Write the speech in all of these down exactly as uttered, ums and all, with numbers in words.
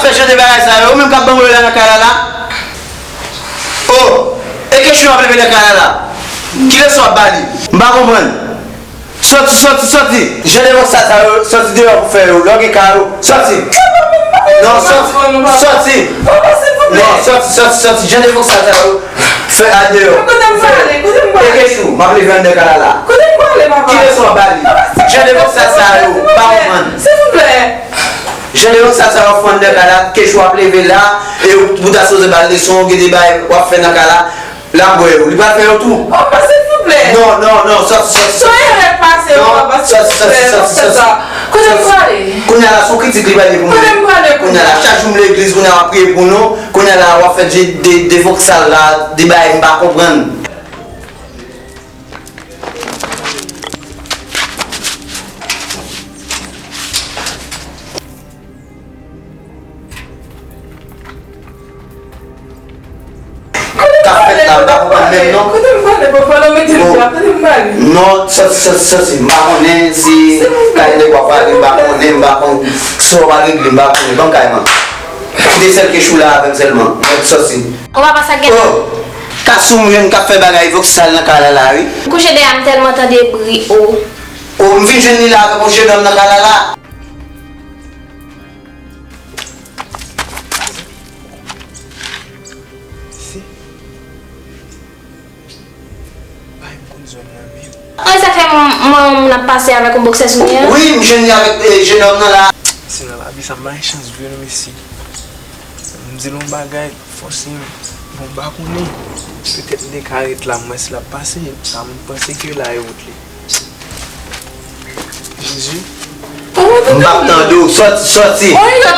Jan de bagay sa yo, ou menm k ap ban mwen la nan kay la la? Oh, e kesyon w ap leve nan kay la la? Ki leson w ap ba li? M pa konprann. Sòti, sòti, sòti. Jan de vòksal sa yo, sòti deyò pou fè yo. Lòge kay ou. Sòti. Non, sòti. Sòti. Non, sòti, sòti, sòti. Jan de vòksal sa yo, fè al deyò. Kote m prale? Kote m prale? E kesyon, m ap leve anndan kay la la. Kote m prale, papa? Ki leson w ap ba li? Jan de vòksal sa yo, m pa konprann. Silvouplè. Jan de vòksal sa yo fè anndan kay la, kesyon w ap leve la, e ou ta sipoze ba l leson, gen de bagay w ap fè nan kay la. L ap wè yo. Li pral fè yo tou. Papa, silvouplè. Non, non, non, sòti, sòti, sòti. Son erè k pase yo, papa, silvouplè, pa fè sa. Kote m prale? Kounye a la, se yon kritik li pral ye pou mwen. Kote m prale? Kounye a la, chak jou m legliz, kounye a w ap priye pou nou. Kounye a la, w ap fè de, de, de vòksal la, de bagay m pa konprann. K ap fèt la, m pa konprann menm non. Kote m prale, papa, non, mete m la, kote m prale? Non, sòti, sòti, sòti. M pa konnen si kay nèg w ap prale, m pa konnen, m pa konnen. Si w ap regle, m pa konnen. Ban m kay mwen. Kite sèl kechou la avè m sèlman. Mèt sòti. Ou pa panse ak gen. Oh! Kasou m jwenn k ap fè bagay vòksal nan kay la la, wi. Kouche dèyè m tèlman tande bri, oh. Oh, m vin jwenn li la avèk yon jenòm nan kay la la. Ay, m konn zòn nan menm. An, sa fè m, m wè yon moun ap pase avèk yon bòksè sou li an. Wi, m jwenn li avèk, eh, jenòm nan la. Se nan lavi sa m bay chans vre non mesye. M di l yon bagay, fòse m. Bon, m pa konnen. Petèt m te ka ret la, m wè si l ap pase. Sa moun panse ke la e wout li. Jezi. M p ap tande w. Sòti, sòti.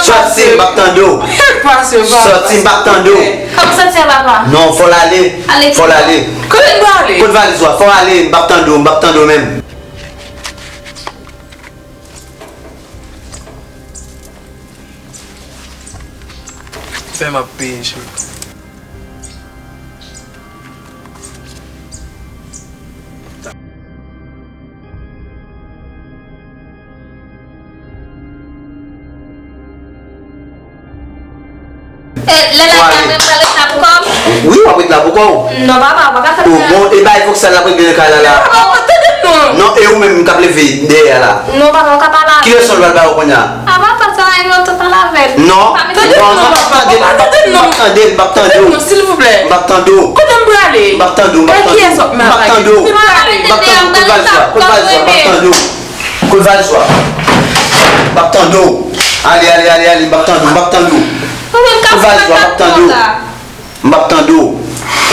Sòti, m p ap tande w. Sòti, m p ap tande w. Kòman sòti a, papa? Non, fò l ale. Fò l ale. Kote l prale? Kot valiz ou a? Fò w ale, m p ap tande w, m p ap tande w menm. Fè m ap peye, cheri. E, lè l ap pale, m pral ret la pou kò m? Wi, w ap ret la pou kò w. Non, papa, ou pa ka fè sa. Bon, e bay vòksal la pou l gen nan kay la la. Papa, tande m non. Non, e ou menm k ap leve dèyè la. Non, papa, ou ka pale avè l. Ki leson l pral ba ou kounye a? A, papa, sa e yon tan pale avè l. Non, non, non, m p ap tande l, m p ap tande l, m p ap tande w. Silvouplè. M p ap tande w. Kote m prale? M p ap tande w, m p ap tande w. M p ap tande w. M p ap tande w. Kot valiz ou a? Kot valiz ou a? M p ap tande w. Kot valiz ou a? M p ap tande w. Ale, ale, ale, ale, m p ap tande w, m p ap tande w. Kot valiz ou a? M p ap tande w. M p ap tande w.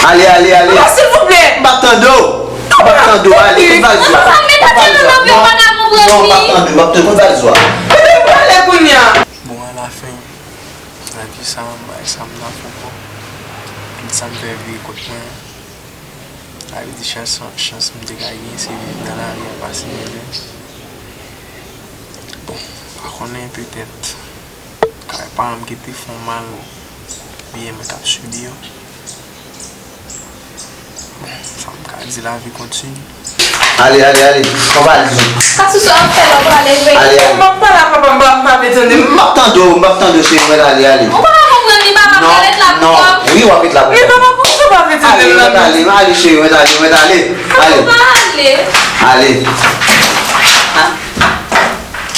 Ale, ale, ale. Papa, silvouplè. M p ap tande w. M p ap tande w. Ale, kot valiz ou a? Papa, mete tèt nan mwen, pa ka konprann li. Non, m p ap tande w, m p ap tande w. Kot valiz ou a? Kote m prale kounye a? Bon, alafen, nan vi sa, m bay sa m nan fon kò. Tout sa m fè vire kont mwen. Sa vle di chans, chans m te ka gen, se viv nan lari a, pase mizè. Bon, m pa konnen, petèt, kay paran m ki te fè m mal, oubyen mwen t ap sibi yo. Bon, sa m ka di, lavi kontini. Ale, ale, ale. Pran valiz ou. Sa sou sa w ap fè la, w prale vre. Ale, ale. M ap pale a papa m, m pa, m pa vle tande m. M ap tande w, m ap tande w, cheri mwen, ale, ale. Ou pa ka konprann li, papa, m pral ret la pou kò m. Non, non. Wi, w ap ret la pou kò m. Men papa, poukisa w pa vle tande m la menm? Ale, ale, cheri mwen, ale, mwen, ale. Ale. Papa, ale. Ale.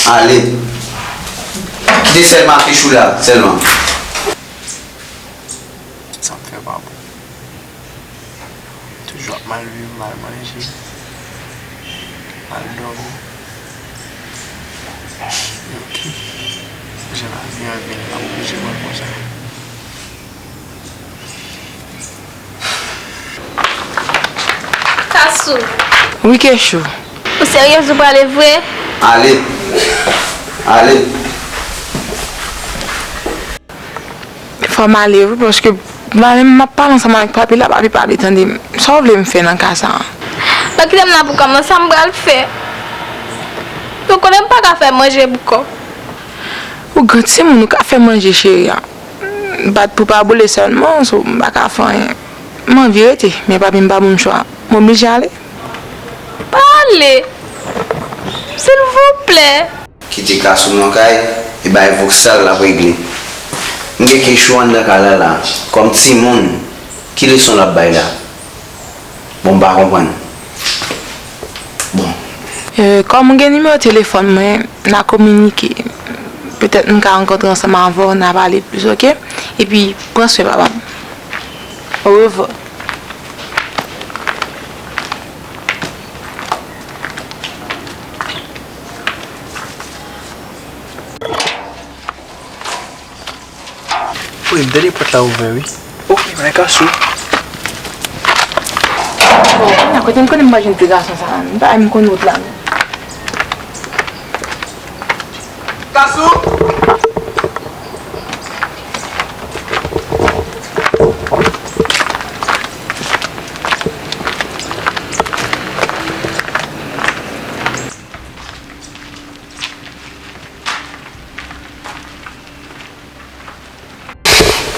Ale. Kite sèlman kechou la, sèlman. Sa m fè pa bon. Toujou ap mal viv, mal manje, mal dòmi. Ok. Jan lavi an vin, m ap oblije pran l konsa. Kasou. Wi, Kechou. Ou seryez ou prale vre? Ale. Ale. Fò m ale wi, paske m pa menm m ap pale ansanm avèk papi la, papi pa vle tande m. Sa w vle m fè nan ka sa a? Bon, kite m la pou kò m nan, sa m pral fè? Ou konnen m pa ka fè manje pou kò. Ou gran timoun, ou ka fè manje, cheri a. Bat pou pa boule sèlman, so, m pa ka fè anyen. M anvi rete, men papi m pa ban m chwa. M oblije ale. Pa ale! Silvouplè! Kite Kasou nan kay, e bay Voksal l ap regle. M gen kechou anndan kay la la. Kòm timoun, ki leson l ap bay la? Bon, m pa konprann. Bon. Euh, kòm ou gen nimewo telefòn mwen, n a kominike. Petèt m ka rankontre ansanm avè w, n a pale plis, oke? Epi, pran swen papa m. Orevwa. Wi, m tande pòt la ouvè wi. Oh, bagay Kasou. Bon, kounye a kote m konnen m pa jwenn ti gason sa a, m pa menm konn wout la menm. Kasou!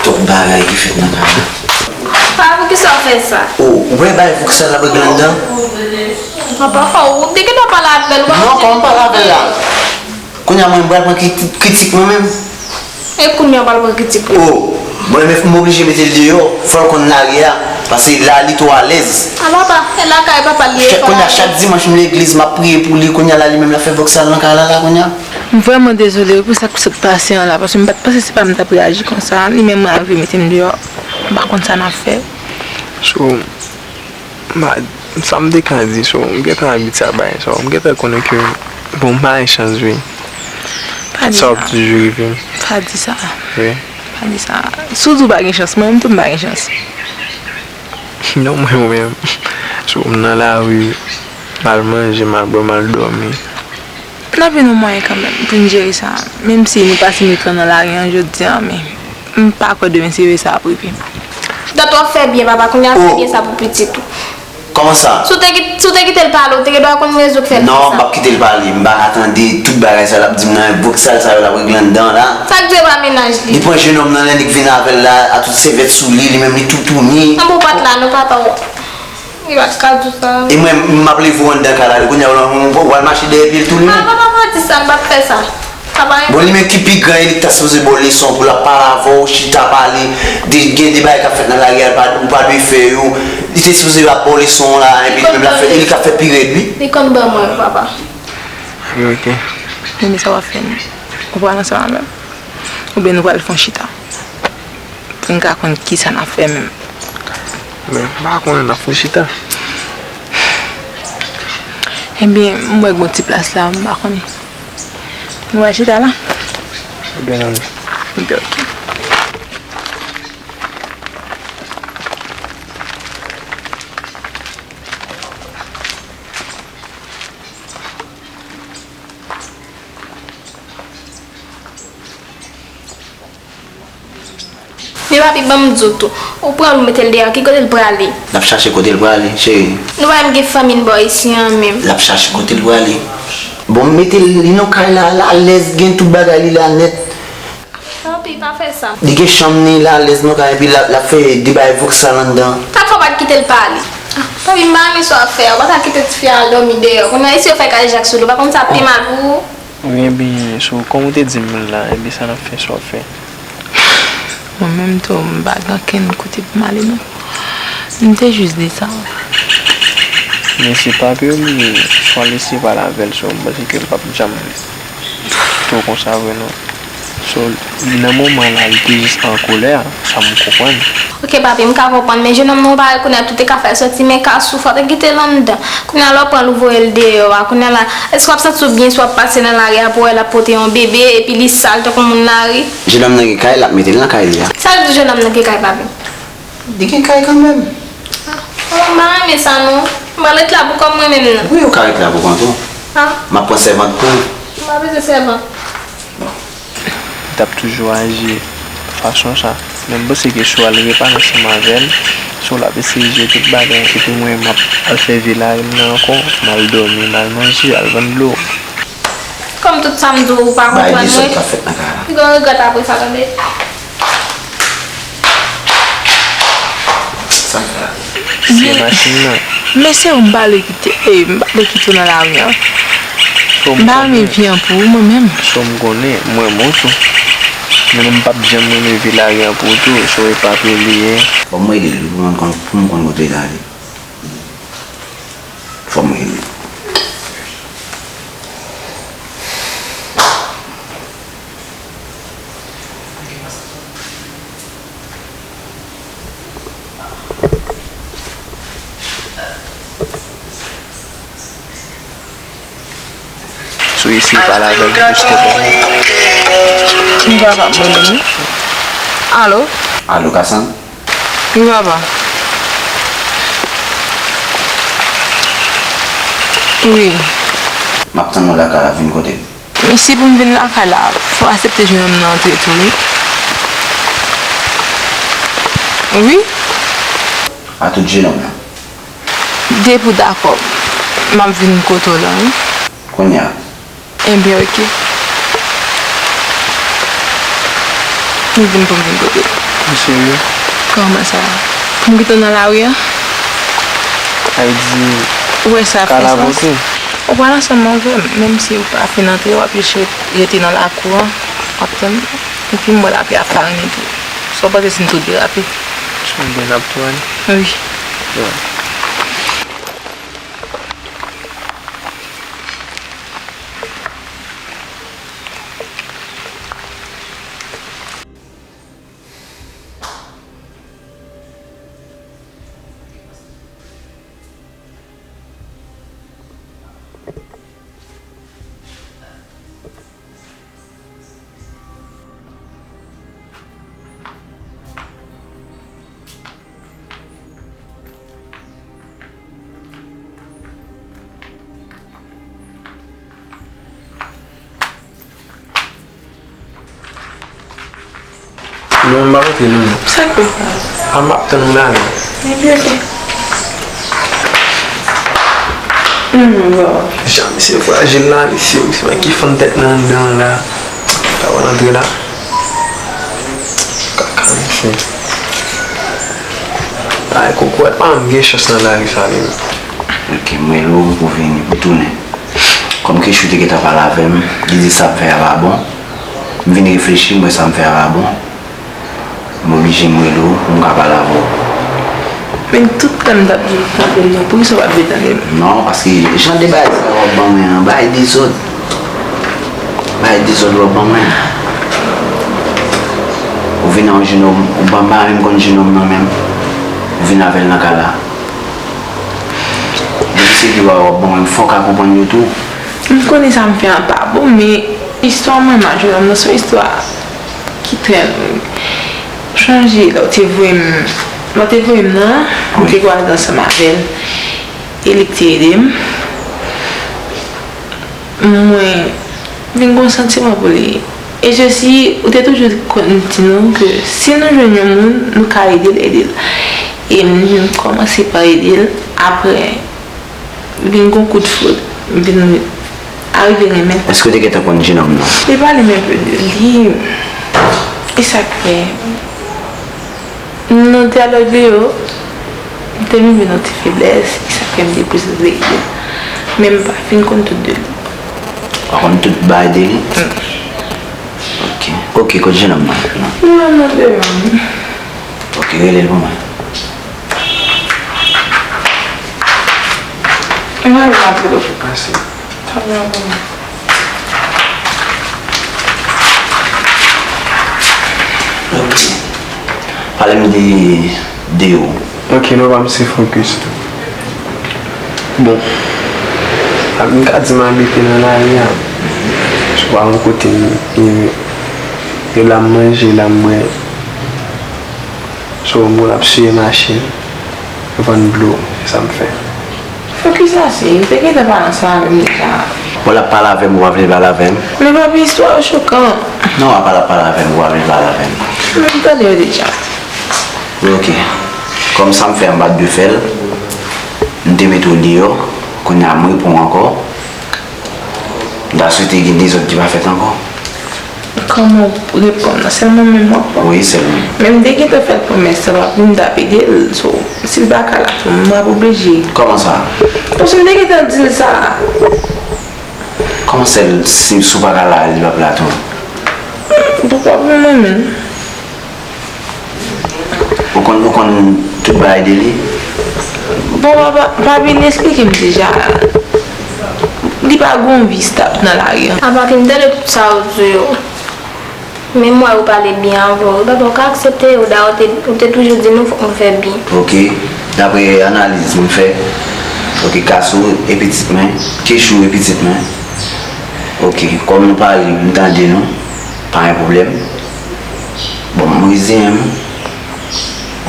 Twòp bagay ki fèt nan kay la. Papa, poukisa w fè sa? Oh, ou wè bagay Voksal la regle anndan? Papa, fò w te gentan pale avè l. Non, kòman m pale avè l la? Kounye a mwen, m pral pran kri- kritik mwen menm? E kounye a w pral pran kritik mwen? Oh, mwen menm m oblije mete l deyò, fò l konn lari a, paske la li twò alèz. A papa, e lakay papa l ye. Kounye a chak dimanch m legliz, m ap priye pou li, kounye a la li menm l ap fè Voksal nan kay la la kounye a. M vrèman dezole wi pou sa k sot pase an la, paske m pa t panse se pa m t ap reyaji konsa. Li menm rive mete m deyò, m pa konn sa n ap fè. So, m pa, sa m te ka di, so, m gentan abitye a bagay sa yo. M gentan konnen ke, bon, m pa gen chans wi. Pa di Sa sa. W ap toujou rive m. Pa di sa. Wi. Pa di sa. Si w di w pa gen chans, mwen menm tou m pa gen chans. Non, mwen menm. So, m nan lari, m al manje, m al bwè, m al dòmi. N ap jwenn yon mwayen kanmenm pou n jere sa. Menm si nou pase nwit lan nan lari an jodi a, men m pa kwè demen se vre sa ap rive. Dat w ap fè byen, papa, kounye a fè byen sa pou pitit ou. Kòman sa? Si w te ki- si w te kite l pale, w te gen dwa konn rezon k fè l fè Non, m sa. p ap kite l pale. M pa ka tande tout bagay sa l ap di m nan. Voksal sa yo l ap regle anndan la. Sa k di w e pa mennaj Li li? Pran jenòm nan, li vin avè l la, a tout sèvyèt sou li, li menm li toutouni. Ann pou w pa t la non, papa. Li pa t ka di w sa. E mwen, m ap leve w anndan kay la, kounye a w al mache dèyè pye l tou li Ah, menm. papa, pa di sa, m p ap fè sa. Papa, Bon, li menm ki pi gran e li k ta sipoze ba w leson pou l ap pale avè w, chita pale, de, gen de bagay k ap fèt nan lari a, ou pa dwe fè yo. Li te sipoze ap ba w leson la, epi li menm l ap fè, e li k ap fè pi rèd wi. Li konn ban mwen yo, papa. Wi, ok. Men sa w ap fè menm? Ou pral ansanm avè m? Oubyen nou pral fè yon chita? Pou n ka konn kisa n ap fè menm. Men, m pa konnen n ap fè chita. Ebyen, m wè gon ti plas la, m pa konnen. Nou wè chita la? Ebyen, ann. Ebyen, ok. Men papi, ban m di w tou. Ou pran l ou mete l deyò, ki kote l prale? L ap chache kote l prale, cheri. Nou pa menm gen fanmi n bò isi an menm. L ap chache kote l prale. Bon, m mete l, li nan kay la, l alèz, gen tout bagay li la nèt. Papi, pa fè sa. Li gen chanm li, l alèz nan kay, epi l ap, l ap fè de bagay Voksal anndan. Sa k fè w pa t kite l pale? Ah, papi, m pa renmen sa w ap fè a. Ou pa ka kite tifi a al dòmi deyò. Kounye a, e si yo fè kay jak sou li, ou pa konn sa ap pi mal pou ou? Wi, ebyen, so, kòm ou te di m la, ebyen, sa n ap fè, sa w ap fè. Mwen menm tou, m pa gen ankenn kote pou m ale non. M te jis desann. Men se pa ke li swa l eseye pale avè l, so, m panse ke l p ap janm tou konsa vre non. So, li nan moman la, li te jis an kolè, sa m konprann. Ok, papi, m ka konprann, men jenòm nan ou pa wè kounye a tout te ka fè l sòti, men Kasou, fò w te kite l anndan. Kounye a lè w pran l ou voye l deyò a, kounye a la, èske w ap santi w byen si w ap pase nan lari a pou w wè l ap pote yon bebe, epi li sal tankou moun lari? Jenòm nan gen kay, l ap mete l nan kay li a. Sa vle di jenòm nan gen kay, papi? Li gen kay kanmenm. Ah, m pa renmen sa non. M pral ret la pou kò m mwen menm nan. Wi, ou ka ret la pou kont ou. Ah, M ap pran sèvant pou ou. m pa bezwen sèvant. Li t ap toujou aji fason sa. Men m panse ke si w al repale ansanm avè l, so l ap eseye jere tout bagay, epi mwen m ap al fè vi lari m nan ankò, m al dòmi, m al manje, al vann dlo. Kòm tout sa m di w, ou pa Bay konprann dezòd mwen, k ap fèt nan kay la. ou gen regrèt apre sa, tande? Sa m fè la? Siye machin nan. Men se ou m pa vle kite, e, m pa vle kite w nan lari an. M pa renmen vi an pou ou, mwen menm. So m konnen, mwen menm tou. Mwen menm m p ap janm renmen vi lari an pou ou tou, so e pa pou li ye. Fò m rele l pou m konn, pou m konn kote l ale. Fò m rele l. Sou isi pale avè l jis te bon. M pa ka pran non. Alo? Alo, Kasan? Wi, papa. Wi. M ap tann ou lakay la, vin kote m. Men si pou m vin lakay la, fò w aksepte jennonm nan antre tou, wi. Wi. A tout jennonm nan. Depi w dakò, m ap vin kote w la, wi. Kounye a. Enben, oke. M vin pou m vin kote w. Ou serye? Kòman sa? Pou m kite w nan lari a? Sa vle di, ou wè sa fè sans? Ou pral ansanm avè m, menm si ou pa fin antre, w ap jis rete nan lakou an, w ap tann. Epi m wè lapli ap parèt tou. Sa w panse si n tou derape? Si w vle n ap tou ale. Wi. Bon. Non, m pa kote non. Sa k pase? A, m ap tann ou la, non. Epi, oke. Hmm, bon. Jan misye frajil la, mesye, misye wè ki fann tèt nan anndan an la. Sa w antre la. Kaka, mesye. Ay, kokorat pa janm gen chans nan lari sa, menm. Oke, m rele w pou vini, pou tounen. Kòm Kechou te gentan pale avè m, li di sa m fè a pa bon. M vin reflechi, m wè sa m fè a pa bon. M oblije m rele w pou m ka pale avè w. Men tout tan m t ap di w tande m nan, poukisa w pa t vle tande m? Non, paske jan de bagay sa yo w ap ban mwen an, bagay dezòd. Bagay dezòd w ap ban mwen. Ou vin a yon jennonm, ou ban m pa menm konn jennonm nan menm. Ou vin avè l nan kay la. Depi se de bagay w ap ban mwen, fò w ka konprann yo tou. M konnen sa m fè an pa bon, men istwa mwen m ak jennonm nan se yon istwa ki trè long. Ou chonje lè w te voye m, lè w te voye m nan, m te kwaze ansanm avè l. E li k te ede m. Mwen vin gen yon santiman pou li. E Jesi, ou te toujou konn di nou ke si nou jwenn yon moun, nou ka ede l, ede l. E m vin kòmanse pa ede l. Apre, vin gon kout foud, m vin arive renmen. Èske w te gentan konn jennonm nan? Li pale m enpe de li. E sa k fè, nan dyalòg li yo, m te rive nan ti feblès, e sa k fè m te plis vle ede l. Men m pa fin konn tout de li. Pa konn tout bagay de li? Mm. Ok. Ok, kot jennonm nan? Jennonm nan deyò. Ok, rele l pou mwen. Mwen rele l pou pase. Tann yon moman. Ok. Pale m de, de ou. Ok, non, pa m se Focus. Bon, m ka di m abite nan lari a. Se pa yon kote m, m, e la m manje, la m bwè. So, moun ap siye machin, vann dlo, se sa m fè. Focus la, se, li te gentan pale ansanm avè m deja. Bon, l ap pale avè m, ou pa vle pale avè m? Men papi, istwa yo chokan. Non, apa l ap pale avè m, ou pa vle pale avè m? Men m tande yo deja. Wi, ok. Kòm sa m fè a, m pa t dwe fè l, m te mete w deyò, kounye a m reponn w ankò. M ta swete gen dezòd ki pa fèt ankò. Kòman w reponn nan? Sèl mwen menm w ap pran? Wi, sèl mwen. Men m te gentan fè l pwomès sa, papi, m t ap ede l. So, si l pa ka la tou, m ap oblije. Kòman sa? Paske m te gentan di l sa. Kòman sèl si, si w pa ka la, li p ap la tou? Ou poko ap renmen mwen menm. Ou konn, ou konn tout bagay de li? Bon, papa, pa vin eksplike m deja. Li pa gon vi stap nan lari an. Apa ki m tande tout sa ou di yo. Menm mwen ou pale byen avè w. Papa, ou ka aksepte yo, dayè ou te, ou te toujou di nou fòk nou fè byen. Ok, daprè analiz mwen fè, ok, Kasou e pitit mwen, Kechou e pitit mwen. Ok, kòm nou pale, m tande nou, pa gen pwoblèm. Bon, m reziyen m.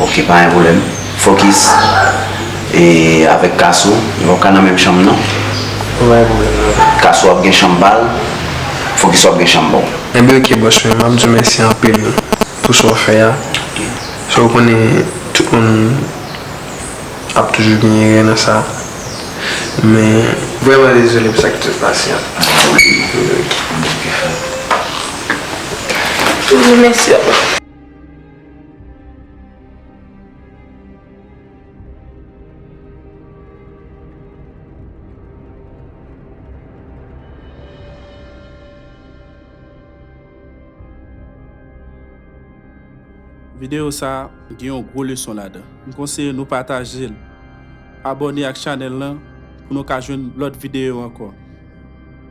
Ok, pa gen pwoblèm. Fokis. E avèk Kasou, nou p ap ka nan menm chanm non. Pa gen pwoblèm non. Kasou ap gen chanm pa l, Fokis ap gen chanm pa w. Enben ok bòs mwen, m ap di w mèsi anpil pou sa w fè a. Sa w konnen tout moun ap toujou gen erè nan sa. Men vrèman dezole pou sa ki sot pase a. Toujou mèsi. Videyo sa a gen yon gwo leson ladan. M konseye nou pataje l, abòne ak chanèl lan pou nou ka jwenn lòt videyo ankò.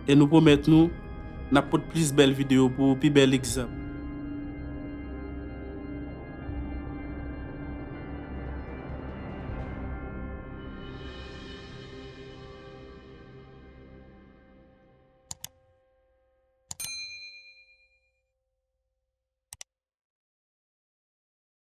E nou pwomèt nou n ap pot plis bèl videyo pou ou, pi bèl egzanp.